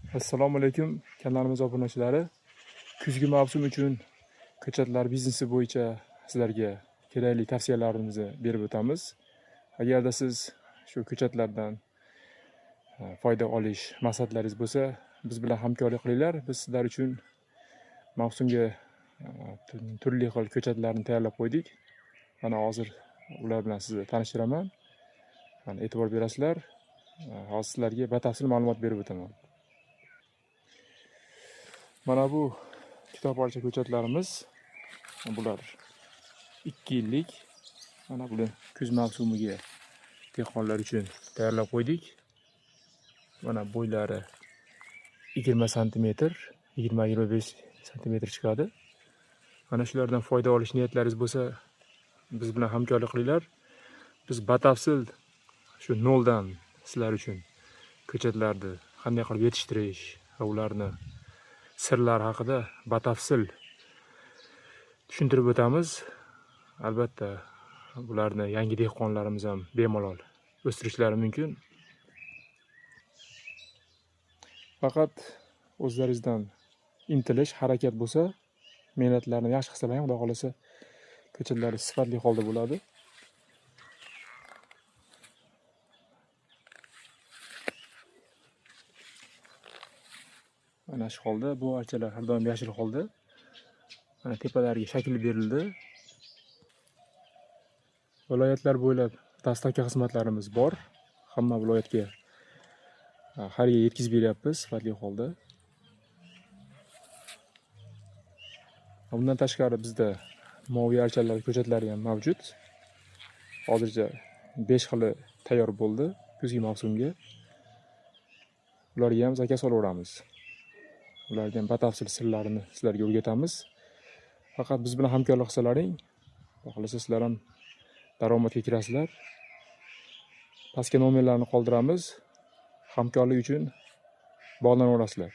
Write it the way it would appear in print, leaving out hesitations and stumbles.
Assalomu alaykum kanalimiz obunachilari. Kuzgi mavsum uchun ko'chatlar biznesi bo'yicha sizlarga kerakli tavsiyalarimizni berib o'tamiz. Agarda siz shu ko'chatlardan foyda olish maqsadlaringiz bo'lsa, biz bilan hamkorlik qilinglar. Biz sizlar uchun mavsumga turli xil ko'chatlarni tayyorlab qo'ydik. Mana hozir ular bilan sizni tanishtiraman. Mana e'tibor berasizlar. Hozir sizlarga batafsil ma'lumot berib o'taman. Mana bu kitob archa ko'chatlarimiz, bular 2 yillik. Mana buni kuz mavsumiga dehqonlar uchun tayyorlab qo'ydik. Mana bo'ylari 20 santimetr, 20-25 santimetr chiqadi. Mana shulardan foyda olish niyatlaringiz bo'lsa, biz bilan hamkorlik qilinglar. Biz batafsil shu noldan sizlar uchun ko'chatlarni qanday qilib yetishtirish va ularni sirlari haqida batafsil tushuntirib o'tamiz. Albatta, bularni yangi dehqonlarimiz ham bemalol o'stirishlari mumkin. Faqat o'zlaringizdan intilish, harakat bo'lsa, mehnatlarni yaxshi qilsalar ham, Xudo xohlasa, ko'chatlar sifatli holda bo'ladi. Mana shu holda bu archalar har doim yashil holda. Mana tepalariga shakl berildi. Viloyatlar bo'ylab dostavka xizmatlarimiz bor. Hamma viloyatga har yerga yetkazib beryapmiz sifatli holda. Bundan tashqari bizda moviy archalar ko'chatlari ham mavjud. Hozircha 5 xili tayyor bo'ldi kuzgi mavsumga. Ularga ham zakaz olaveramiz. Ularga ham batafsil sirlarini sizlarga o'rgatamiz. Faqat biz bilan hamkorlik qilsalaring, xohlasa sizlar ham daromadga kirasizlar. Pastga nomerlarni qoldiramiz. Hamkorlik uchun bog'lanaverasizlar.